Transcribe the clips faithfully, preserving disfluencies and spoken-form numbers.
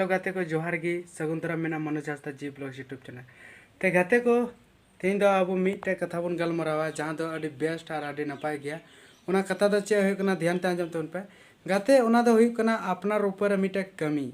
ᱜᱟᱛᱮ ᱠᱚ, ᱡᱚᱦᱟᱨ ᱜᱮ, ᱥᱟᱹᱜᱩᱱ ᱫᱟᱨᱟᱢ ᱢᱮᱱᱟᱜᱼᱟ ᱢᱚᱱᱳᱡᱽ ᱦᱟᱸᱥᱫᱟ G Vlogs YouTube channel᱾ ᱛᱮ ᱜᱟᱛᱮ ᱠᱚ, ᱛᱮᱦᱮᱧ ᱫᱚ ᱟᱵᱚ ᱢᱤᱫᱴᱮᱡ ᱠᱟᱛᱷᱟ ᱵᱚᱱ ᱜᱟᱞᱢᱟᱨᱟᱣᱟ, ᱡᱟᱦᱟᱸ ᱫᱚ ᱟᱹᱰᱤ best ᱟᱨ ᱟᱹᱰᱤ ᱱᱟᱯᱟᱭ ᱜᱮᱭᱟ᱾ ᱚᱱᱟ ᱠᱟᱛᱷᱟ ᱫᱚ ᱪᱮᱫ ᱦᱩᱭᱩᱜ ᱠᱟᱱᱟ, ᱫᱷᱮᱭᱟᱱ ᱛᱮ ᱟᱸᱡᱚᱢ ᱛᱟᱵᱚᱱ ᱯᱮ᱾ ᱜᱟᱛᱮ, ᱚᱱᱟ ᱫᱚ ᱦᱩᱭᱩᱜ ᱠᱟᱱᱟ ᱟᱯᱱᱟᱨ ᱩᱯᱚᱨ ᱨᱮ ᱢᱤᱫᱴᱮᱡ ᱠᱟᱹᱢᱤ᱾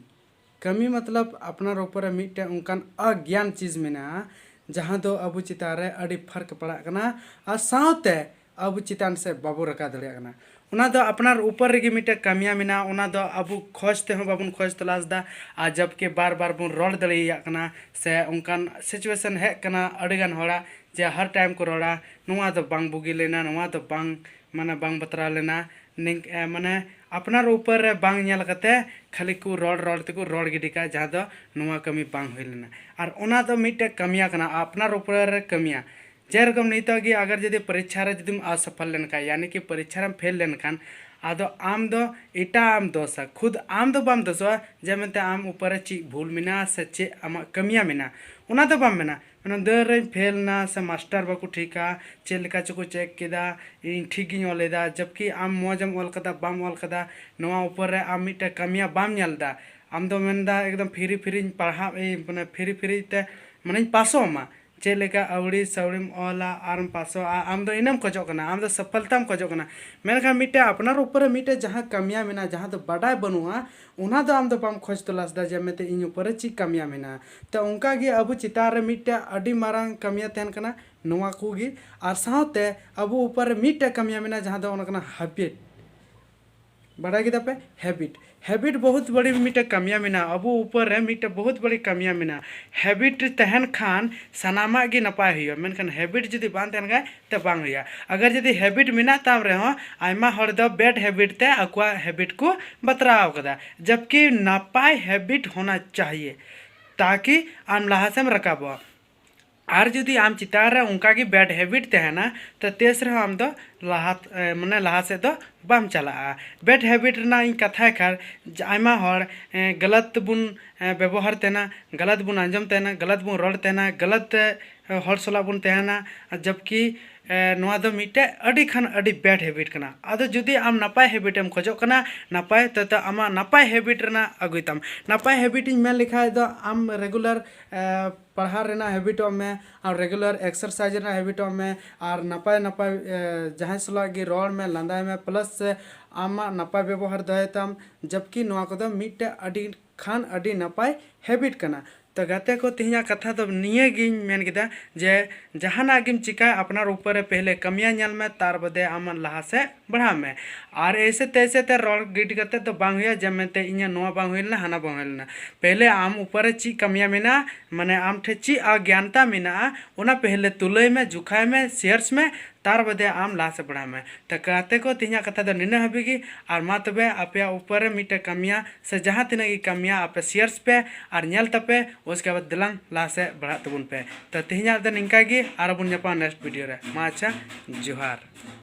ᱠᱟᱹᱢᱤ ᱢᱚᱛᱞᱚᱵ ᱟᱯᱱᱟᱨ ᱩᱯᱚᱨ ᱨᱮ ᱢᱤᱫᱴᱮᱡ ᱚᱱᱠᱟᱱ ᱚᱜᱽᱜᱭᱟᱱ ᱪᱤᱡᱽ ᱢᱮᱱᱟᱜᱼᱟ, ᱡᱟᱦᱟᱸ ᱫᱚ ᱟᱵᱚ ᱪᱮᱛᱟᱱ ᱨᱮ ᱟᱹᱰᱤ ᱯᱷᱟᱨᱠ ᱯᱟᱲᱟᱜ ᱠᱟᱱᱟ ᱟᱨ ᱥᱟᱶᱛᱮ ᱟᱵᱚ ᱪᱮᱛᱟᱱ ᱥᱮᱫ ᱵᱟᱵᱚ ᱨᱟᱠᱟᱵ ᱫᱟᱲᱮᱭᱟᱜ ᱠᱟᱱᱟ᱾ ᱚᱱᱟ ᱫᱚ ᱟᱯᱱᱟᱨ ᱩᱯᱚᱨ ᱨᱮᱜᱮ ᱢᱤᱫᱴᱮᱡ ᱠᱟᱹᱢᱤᱭᱟ ᱢᱮᱱᱟᱜᱼᱟ᱾ ᱚᱱᱟ ᱫᱚ ᱟᱵᱚ ᱠᱷᱚᱡᱽ ᱛᱮᱦᱚᱸ ᱵᱟᱵᱚᱱ ᱠᱷᱚᱡᱽ ᱛᱚᱞᱟᱥ ᱮᱫᱟ, ᱟᱨ ᱡᱚᱵᱠᱤ ᱵᱟᱨ ᱵᱟᱨ ᱵᱚᱱ ᱨᱚᱲ ᱫᱟᱲᱮᱭᱟᱜ ᱠᱟᱱᱟ, ᱥᱮ ᱚᱱᱠᱟᱱ situation ᱦᱮᱡ ᱠᱟᱱᱟ ᱟᱹᱰᱤᱜᱟᱱ ᱦᱚᱲᱟᱜ, ᱡᱮ ᱦᱟᱨ time ᱠᱚ ᱨᱚᱲᱟ, ᱱᱚᱣᱟ ᱫᱚ ᱵᱟᱝ ᱵᱩᱜᱤ ᱞᱮᱱᱟ, ᱱᱚᱣᱟ ᱫᱚ ᱵᱟᱝ, ᱢᱟᱱᱮ, ᱵᱟᱝ ᱵᱟᱛᱨᱟᱣ ᱞᱮᱱᱟ, ᱱᱤᱝ-, ᱮ, ᱢᱟᱱᱮ, ᱟᱯᱱᱟᱨ ᱩᱯᱚᱨ ᱨᱮ ᱵᱟᱝ ᱧᱮᱞ ᱠᱟᱛᱮ ᱠᱷᱟᱹᱞᱤ ᱠᱚ ᱨᱚᱲ ᱨᱚᱲ ᱛᱮᱠᱚ ᱨᱚᱲ ᱜᱤᱰᱤ ᱠᱟᱜᱼᱟ, ᱡᱟᱦᱟᱸ ᱫᱚ ᱱᱚᱣᱟ ᱠᱟᱹᱢᱤ ᱵᱟᱝ ᱦᱩᱭ ᱞᱮᱱᱟ᱾ ᱟᱨ ᱚᱱᱟ ᱫᱚ ᱢᱤᱫᱴᱮᱡ ᱠᱟᱹᱢᱤᱭᱟ ᱠᱟᱱᱟ, ᱟᱯᱱᱟᱨ ᱩᱯᱚᱨ ᱨᱮ ᱠᱟᱹᱢᱤᱭᱟ᱾ ᱡᱮᱨᱚᱠᱚᱢ ᱱᱤᱛᱚᱜ ᱜᱮ ᱟᱜᱟᱨ ᱡᱩᱫᱤ ᱯᱚᱨᱤᱠᱠᱷᱟ ᱨᱮ ᱡᱩᱫᱤᱢ ᱚᱥᱚᱯᱷᱚᱞ ᱞᱮᱱᱠᱷᱟᱱ, ᱭᱟᱱᱤ ᱠᱤ ᱯᱚᱨᱤᱠᱠᱷᱟ ᱨᱮᱢ ᱯᱷᱮᱞ ᱞᱮᱱᱠᱷᱟᱱ, ᱟᱫᱚ ᱟᱢ ᱫᱚ ᱮᱴᱟᱜ ᱟᱢ ᱫᱳᱥᱟ, ᱠᱷᱩᱫ ᱟᱢ ᱫᱚ ᱵᱟᱢ ᱫᱳᱥᱚᱜᱼᱟ, ᱡᱮ ᱢᱮᱱᱛᱮ ᱟᱢ ᱩᱯᱚᱨ ᱨᱮ ᱪᱮᱫ ᱵᱷᱩᱞ ᱢᱮᱱᱟᱜᱼᱟ ᱥᱮ ᱪᱮᱫ ᱟᱢᱟᱜ ᱠᱟᱹᱢᱤᱭᱟ ᱢᱮᱱᱟᱜᱼᱟ, ᱚᱱᱟ ᱫᱚ ᱵᱟᱢ ᱢᱮᱱᱟ᱾ ᱚᱱᱟ ᱫᱟᱹᱲ ᱨᱮᱧ ᱯᱷᱮᱞ ᱱᱟ ᱥᱮ ᱢᱟᱥᱴᱟᱨ ᱵᱟᱠᱚ ᱴᱷᱤᱠᱟ, ᱪᱮᱫ ᱞᱮᱠᱟ ᱪᱚᱠᱚ ᱪᱮᱠ ᱠᱮᱫᱟ, ᱤᱧ ᱴᱷᱤᱠ ᱜᱤᱧ ᱚᱞ ᱮᱫᱟ, ᱡᱚᱵᱠᱤ ᱟᱢ ᱢᱚᱡᱽ ᱮᱢ ᱚᱞ ᱠᱟᱫᱟ, ᱵᱟᱢ ᱚᱞ ᱠᱟᱫᱟ, ᱱᱚᱣᱟ ᱩᱯᱚᱨ ᱨᱮ ᱟᱢ ᱢᱤᱫᱴᱮᱡ ᱠᱟᱹᱢᱤᱭᱟ ᱵᱟᱢ ᱧᱮᱞ ᱮᱫᱟ᱾ ᱟᱢ ᱫᱚ ᱢᱮᱱᱫᱟ ᱮᱠᱫᱚᱢ free freeᱧ ᱯᱟᱲᱦᱟᱜ, ᱮᱭ, ᱢᱟᱱᱮ, free free ᱛᱮ, ᱢᱟᱱᱮᱧ ᱯᱟᱥᱚᱜ ᱢᱟ᱾ ᱪᱮᱫ ᱞᱮᱠᱟ ᱟᱹᱣᱲᱤ ᱥᱟᱹᱣᱲᱤᱢ ᱚᱞᱟ ᱟᱨᱮᱢ ᱯᱟᱥᱚᱜᱼᱟ, ᱟᱢ ᱫᱚ ᱤᱱᱟᱹᱢ ᱠᱷᱚᱡᱚᱜ ᱠᱟᱱᱟ, ᱟᱢ ᱫᱚ ᱥᱚᱯᱷᱚᱞᱛᱟᱢ ᱠᱷᱚᱡᱚᱜ ᱠᱟᱱᱟ᱾ ᱢᱮᱱᱠᱷᱟᱱ ᱢᱤᱫᱴᱮᱡ ᱟᱯᱱᱟᱨ ᱩᱯᱚᱨ ᱨᱮ ᱢᱤᱫᱴᱮᱡ ᱡᱟᱦᱟᱸ ᱠᱟᱹᱢᱤᱭᱟ ᱢᱮᱱᱟᱜᱼᱟ, ᱡᱟᱦᱟᱸ ᱫᱚ ᱵᱟᱰᱟᱭ ᱵᱟᱹᱱᱩᱜᱼᱟ, ᱚᱱᱟ ᱫᱚ ᱟᱢ ᱫᱚ ᱵᱟᱢ ᱠᱷᱚᱡᱽ ᱛᱚᱞᱟᱥ ᱮᱫᱟ ᱡᱮ ᱢᱮᱱᱛᱮ ᱤᱧ ᱩᱯᱚᱨ ᱨᱮ ᱪᱮᱫ ᱠᱟᱹᱢᱤᱭᱟ ᱢᱮᱱᱟᱜᱼᱟ᱾ ᱛᱚ, ᱚᱱᱠᱟ ᱜᱮ ᱟᱵᱚ ᱪᱮᱛᱟᱱ ᱨᱮ ᱢᱤᱫᱴᱮᱡ ᱟᱹᱰᱤ ᱢᱟᱨᱟᱝ ᱠᱟᱹᱢᱤᱭᱟ ᱛᱟᱦᱮᱱ ᱠᱟᱱᱟ ᱱᱚᱣᱟ ᱠᱚᱜᱮ᱾ ᱟᱨ ᱥᱟᱶᱛᱮ ᱟᱵᱚ ᱩᱯᱚᱨ ᱨᱮ ᱢᱤᱫᱴᱮᱡ ᱠᱟᱹᱢᱤᱭᱟ ᱢᱮᱱᱟᱜᱼᱟ, ᱡᱟᱦᱟᱸ ᱫᱚ ᱚᱱᱟ ᱠᱟᱱᱟ habit᱾ ᱵᱟᱰᱟᱭ ᱠᱮᱫᱟ ᱯᱮ? Habit᱾ Habit ᱵᱚᱦᱩᱛ ᱵᱟᱹᱲᱤ ᱢᱤᱫᱴᱮᱡ ᱠᱟᱹᱢᱤᱭᱟ ᱢᱮᱱᱟᱜᱼᱟ, ᱟᱵᱚ ᱩᱯᱚᱨ ᱨᱮ ᱢᱤᱫᱴᱮᱡ ᱵᱚᱦᱩᱛ ᱵᱟᱹᱲᱤ ᱠᱟᱹᱢᱤᱭᱟ ᱢᱮᱱᱟᱜᱼᱟ᱾ Habit ᱛᱟᱦᱮᱱ ᱠᱷᱟᱱ ᱥᱟᱱᱟᱢᱟᱜ ᱜᱮ ᱱᱟᱯᱟᱭ ᱦᱩᱭᱩᱜᱼᱟ, ᱢᱮᱱᱠᱷᱟᱱ habit ᱡᱩᱫᱤ ᱵᱟᱝ ᱛᱟᱦᱮᱱ ᱠᱷᱟᱡ, ᱛᱚ ᱵᱟᱝ ᱦᱩᱭᱩᱜᱼᱟ᱾ ᱟᱜᱟᱨ ᱡᱩᱫᱤ habit ᱢᱮᱱᱟᱜ ᱛᱟᱢ ᱨᱮᱦᱚᱸ, ᱟᱭᱢᱟ ᱦᱚᱲ ᱫᱚ bad habit ᱛᱮ ᱟᱠᱚᱣᱟᱜ habit ᱠᱚ ᱵᱟᱛᱨᱟᱣ ᱠᱟᱫᱟ, ᱡᱚᱵᱠᱤ ᱱᱟᱯᱟᱭ habit ᱦᱳᱱᱟ ᱪᱟᱦᱤᱭᱮ, ᱛᱟᱠᱤ ᱟᱢ ᱞᱟᱦᱟ ᱥᱮᱢ ᱨᱟᱠᱟᱵᱚᱜᱼᱟ᱾ ᱟᱨ ᱡᱩᱫᱤ ᱟᱢ ᱪᱮᱛᱟᱱ ᱨᱮ ᱚᱱᱠᱟ ᱜᱮ bad habit ᱛᱟᱦᱮᱱᱟ, ᱛᱚ ᱛᱤᱥ ᱨᱮᱦᱚᱸ ᱟᱢ ᱫᱚ ᱞᱟᱦᱟ, ᱮ, ᱢᱟᱱᱮ, ᱞᱟᱦᱟ ᱥᱮᱫ ᱫᱚ ᱵᱟᱢ ᱪᱟᱞᱟᱜᱼᱟ᱾ Bad habit ᱨᱮᱱᱟᱜ ᱤᱧ ᱠᱟᱛᱷᱟᱭ ᱠᱷᱟᱱ, ᱡᱮ ᱟᱭᱢᱟ ᱦᱚᱲ, ᱮ, ᱜᱟᱞᱟᱛ ᱵᱚᱱ, ᱮ, ᱵᱮᱵᱚᱦᱟᱨ ᱛᱟᱦᱮᱱᱟ, ᱜᱟᱞᱟᱛ ᱵᱚᱱ ᱟᱸᱡᱚᱢ ᱛᱟᱦᱮᱱᱟ, ᱜᱟᱞᱟᱛ ᱵᱚᱱ ᱨᱚᱲ ᱛᱟᱦᱮᱱᱟ, ᱜᱟᱞᱟᱛ ᱛᱮ, ᱮ, ᱦᱚᱲ ᱥᱟᱞᱟᱜ ᱵᱚᱱ ᱛᱟᱦᱮᱱᱟ, ᱟᱨ ᱡᱚᱵᱠᱤ ᱮ, ᱱᱚᱣᱟ ᱫᱚ ᱢᱤᱫᱴᱮᱡ ᱟᱹᱰᱤ ᱠᱷᱟᱱ ᱟᱹᱰᱤ bad habit ᱠᱟᱱᱟ᱾ ᱟᱫᱚ ᱡᱩᱫᱤ ᱟᱢ ᱱᱟᱯᱟᱭ habit ᱮᱢ ᱠᱷᱚᱡᱚᱜ ᱠᱟᱱᱟ, ᱱᱟᱯᱟᱭ, ᱛᱚ, ᱛᱚ ᱟᱢᱟᱜ ᱱᱟᱯᱟᱭ habit ᱨᱮᱱᱟᱜ ᱟᱹᱜᱩᱭ ᱛᱟᱢ᱾ ᱱᱟᱯᱟᱭ habit ᱤᱧ ᱢᱮᱱ ᱞᱮᱠᱷᱟᱡ ᱫᱚ ᱟᱢ regular, ᱮ, ᱯᱟᱲᱦᱟᱣ ᱨᱮᱱᱟᱜ habit ᱚᱜ ᱢᱮ, ᱟᱨ regular exercise ᱨᱮᱱᱟᱜ habit ᱚᱜ ᱢᱮ, ᱟᱨ ᱱᱟᱯᱟᱭ ᱱᱟᱯᱟᱭ, ᱮ, ᱡᱟᱦᱟᱸᱭ ᱥᱟᱞᱟᱜ ᱜᱮ ᱨᱚᱲ ᱢᱮ, ᱞᱟᱸᱫᱟᱭ ᱢᱮ, plus ᱥᱮ ᱟᱢᱟᱜ ᱱᱟᱯᱟᱭ ᱵᱮᱵᱚᱦᱟᱨ ᱫᱚᱦᱚᱭ ᱛᱟᱢ᱾ ᱡᱟᱵᱠᱤ ᱱᱚᱣᱟ ᱠᱚᱫᱚ ᱢᱤᱫᱴᱮᱡ ᱟᱹᱰᱤ ᱠᱷᱟᱱ ᱟᱹᱰᱤ ᱱᱟᱯᱟᱭ habit ᱠᱟᱱᱟ᱾ ᱛᱚ ᱜᱟᱛᱮ ᱠᱚ, ᱛᱮᱦᱮᱧᱟᱜ ᱠᱟᱛᱷᱟ ᱫᱚ ᱱᱤᱭᱟᱹ ᱜᱤᱧ ᱢᱮᱱ ᱠᱮᱫᱟ ᱡᱮ ᱡᱟᱦᱟᱱᱟᱜ ᱜᱮᱢ ᱪᱤᱠᱟᱭ, ᱟᱯᱱᱟᱨ ᱩᱯᱚᱨ ᱨᱮ ᱯᱮᱦᱞᱮ ᱠᱟᱹᱢᱤᱭᱟ ᱧᱮᱞ ᱢᱮ, ᱛᱟᱨ ᱵᱟᱫᱮ ᱟᱢ ᱞᱟᱦᱟ ᱥᱮᱫ ᱵᱟᱲᱦᱟᱣ ᱢᱮ᱾ ᱟᱨ ᱮᱭᱥᱮ ᱛᱮᱭᱥᱮ ᱛᱮ ᱨᱚᱲ ᱜᱤᱰᱤ ᱠᱟᱛᱮ ᱫᱚ ᱵᱟᱝ ᱦᱩᱭᱩᱜᱼᱟ ᱡᱮ ᱢᱮᱱᱛᱮ ᱤᱧᱟᱹᱜ ᱱᱚᱣᱟ ᱵᱟᱝ ᱦᱩᱭ ᱞᱮᱱᱟ, ᱦᱟᱱᱟ ᱵᱟᱝ ᱦᱩᱭ ᱞᱮᱱᱟ᱾ ᱯᱮᱦᱞᱮ ᱟᱢ ᱩᱯᱚᱨ ᱨᱮ ᱪᱮᱫ ᱠᱟᱹᱢᱤᱭᱟ ᱢᱮᱱᱟᱜᱼᱟ, ᱢᱟᱱᱮ ᱟᱢ ᱴᱷᱮᱱ ᱪᱮᱫ ᱚᱜᱽᱜᱟᱱᱛᱟ ᱢᱮᱱᱟᱜᱼᱟ, ᱚᱱᱟ ᱯᱮᱦᱞᱮ ᱛᱩᱞᱟᱹᱭ ᱢᱮ, ᱡᱩᱠᱷᱟᱭ ᱢᱮ, search ᱢᱮ, ᱛᱟᱨ ᱵᱟᱫᱮ ᱟᱢ ᱞᱟᱦᱟ ᱥᱮᱫ ᱵᱟᱲᱦᱟᱣ ᱢᱮ᱾ ᱛᱚ ᱜᱟᱛᱮ ᱠᱚ, ᱛᱮᱦᱮᱧᱟᱜ ᱠᱟᱛᱷᱟ ᱫᱚ ᱱᱤᱱᱟᱹᱜ ᱦᱟᱹᱵᱤᱡ ᱜᱮ᱾ ᱟᱨ ᱢᱟ ᱛᱚᱵᱮ, ᱟᱯᱮᱭᱟᱜ ᱩᱯᱚᱨ ᱨᱮ ᱢᱤᱫᱴᱮᱡ ᱠᱟᱹᱢᱤᱭᱟ ᱥᱮ ᱡᱟᱦᱟᱸ ᱛᱤᱱᱟᱹᱜ ᱜᱮ ᱠᱟᱹᱢᱤᱭᱟ, ᱟᱯᱮ search ᱯᱮ ᱟᱨ ᱧᱮᱞ ᱛᱟᱯᱮ, ᱩᱥᱠᱮ ᱵᱟᱫ ᱫᱮᱞᱟᱝ ᱞᱟᱦᱟ ᱥᱮᱫ ᱵᱟᱲᱦᱟᱜ ᱛᱟᱵᱚᱱ ᱯᱮ᱾ ᱛᱚ ᱛᱮᱦᱮᱧᱟᱜ ᱫᱚ ᱱᱤᱝᱠᱟ ᱜᱮ, ᱟᱨᱚ ᱵᱚᱱ ᱧᱟᱯᱟᱢᱟ next video ᱨᱮ᱾ ᱢᱟ ᱟᱪᱪᱷᱟ, ᱡᱚᱦᱟᱨ᱾